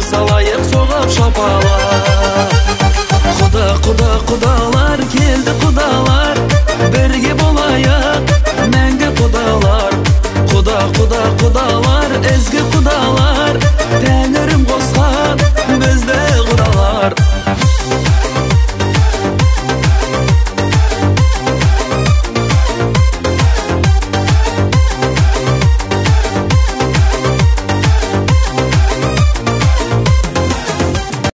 Қарсы алайық соғып шапалақ. Құда, құда, құдалар, келді құдалар, бірге болайық мәңгі құдалар. Құда, құда, құдалар, ізгі